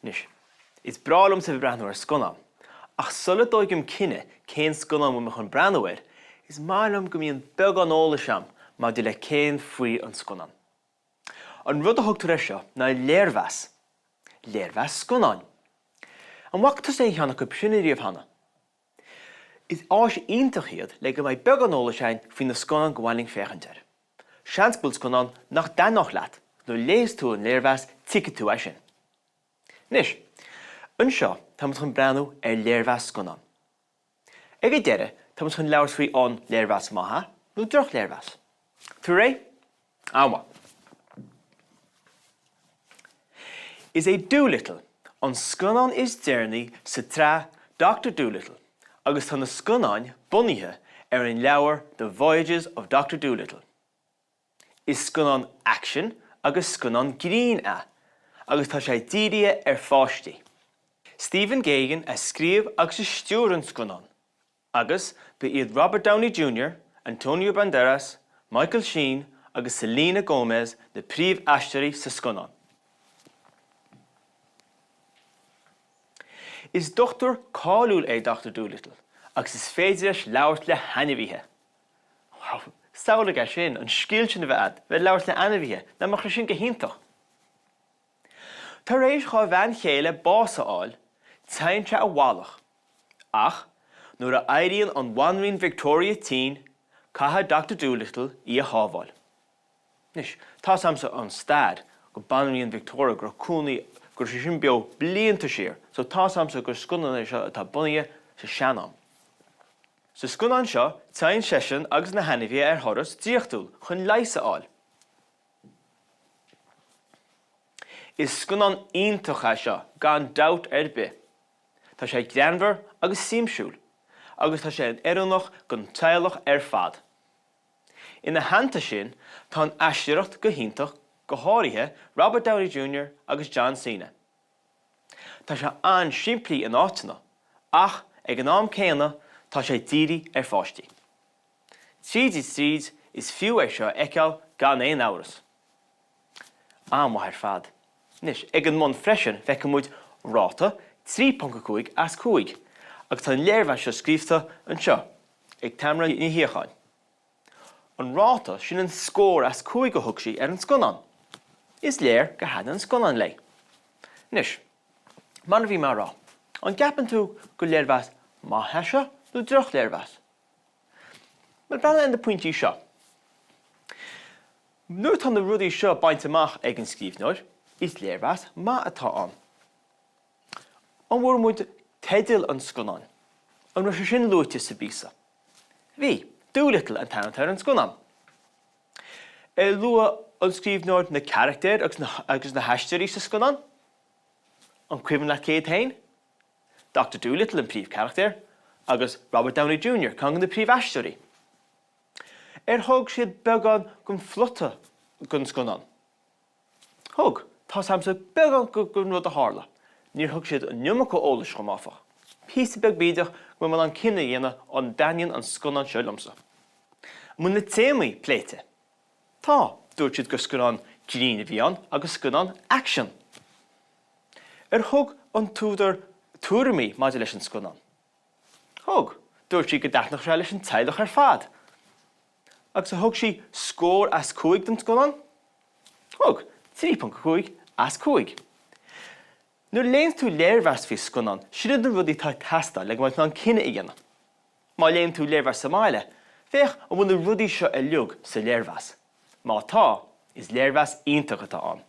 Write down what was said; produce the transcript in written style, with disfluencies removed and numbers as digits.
Anois, is breá liomsa bheith ag breathnú ar scannán, ach sula dtógaim cinneadh cén scannán bhfuil mé chun breathnú air, is maith liom go mbíonn beagán eolais a'm maidir le cén faoi an scannán. An rud a thugtar air seo ná léirmheas. Léirmheas scannáin. An bhfaca tusa aon cheann acu sin ariamh cheana? Is áis iontach iad le go mbeidh beagán eolais againn faoi na scannáin gur mhaith linn féachaint air. Seans go bhfuil scannán nach dtaitneodh leat, nuair a léifeas tú an léirmheas tuigfidh tú é sin. Anois, anseo táimid chun breathnú ar léirmheas scannán. Ag an deireadh táimid chun labhairt faoi an léirmheas maith é nó drochléirmheas. Tú réidh? An-mhaith. Is é Dolittle an scannán is deireanaí sa tsraith Doctor Dolittle agus tá na scannáin bunaithe ar an leabhar The Voyages of Doctor Dolittle. Is scannán aicsin agus scannán grinn é agus tá sé dírithe ar pháistí. Stephen Gaghan a scríobh agus a stiúir an scannán. Agus ba iad Robert Downey Junior, Antonio Banderas, Michael Sheen agus Selena Gomez na príomh-aisteoirí sa scannán. Is dochtúir cáiliúil é Doctor Dolittle agus is féidir leis labhairt le hainmhithe. Wow, samhlaigh é sin, an scil sin a bheith agat, bheith ag labhairt le hainmhithe, nach mbeadh sé sin go hiontach? Tar éis dhá bhean chéile bás a fháil, téann sé i bhfalach. Ach nuair a éiríonn an Bhanríon Victoria tinn, caithfidh Doctor Dolittle í a shábháil. Anois, tá's a'msa ón stair go Banríon Victoria go raibh cónaí, go raibh sí sin beo blianta siar, so tá's a'msa gur scannán é seo atá bunaithe sa sean-am. Sa scannán seo, téann seisean agus na hainmhithe ar thuras draíochtúil chun leigheas a fháil. Is scannán iontach é seo gan dabht ar bith. Tá sé greannmhar agus siamsúil agus tá sé oiriúnach don teaghlach ar fad. Ina theannta sin, tá an aisteoireacht go hiontach, go háirithe Robert Downey Junior agus John Cena. Tá sé an-simplí in áiteanna, ach ag an am céanna tá sé dírithe ar pháistí. Tríd is tríd, is fiú é seo a fheiceáil gan aon amhras. An-mhaith ar fad. Anois, ag an mbun freisin, feicfidh muid ráta 3.5 as 5, agus tá an léirmheas seo scríobhta anseo ag Tamara Ní Shíocháin. An ráta, sin an scór as 5 a thug sí ar an scannán. Is léir gur thaitin an scannán léi. Anois, mar a bhí mé a rá, an gceapann tú gur léirmheas maith é seo nó drochléirmheas? Bhuel, breathnaigh ar na pointí seo. Nuair atá na rudaí seo bainte amach ag an scríbhneoir, is léirmheas maith atá ann. An bhfuair muid teideal an scannáin? An raibh sé sin luaite sa bpíosa? Bhí. Dolittle an t-ainm atá ar an scannán. Ar luaigh an scríbhneoir na carachtair agus na haisteoirí sa scannán? An cuimhin leat cé hiad féin? Doctor Dolittle an príomhcharachtar agus Robert Downey Junior ceann de na príomhaisteoirí. Ar thug siad beagán den phlota den scannán? Thug. Tá's a'msa beagán den rud a tharla. Níor thug siad an iomarca eolais dhom, áfach. Píosa beag bídeach go mbeidh mé in ann cinneadh a dhéanamh an dtaitníonn an scannán seo liomsa. An bhfuil na téamaí pléite? Tá. Dúirt siad gur scannán grinn a bhí ann agus scannán aicsean. Ar thug an t-údar tuairimí maidir leis an scannán? Thug. Dúirt sí go dtaitneodh sé leis an teaghlach ar fad. Agus ar thug sí scór as 5 don scannán? Thug. 3.5 as 5. Nuair a léann tú léirmheas faoi scannán, sin iad na rudaí atá ag teastáil le go mbeidh tú in ann cinneadh a dhéanamh. Má léann tú léirmheas sa mbaile, féach an bhfuil na rudaí seo uilig sa léirmheas. Má tá, is léirmheas iontach atá ann.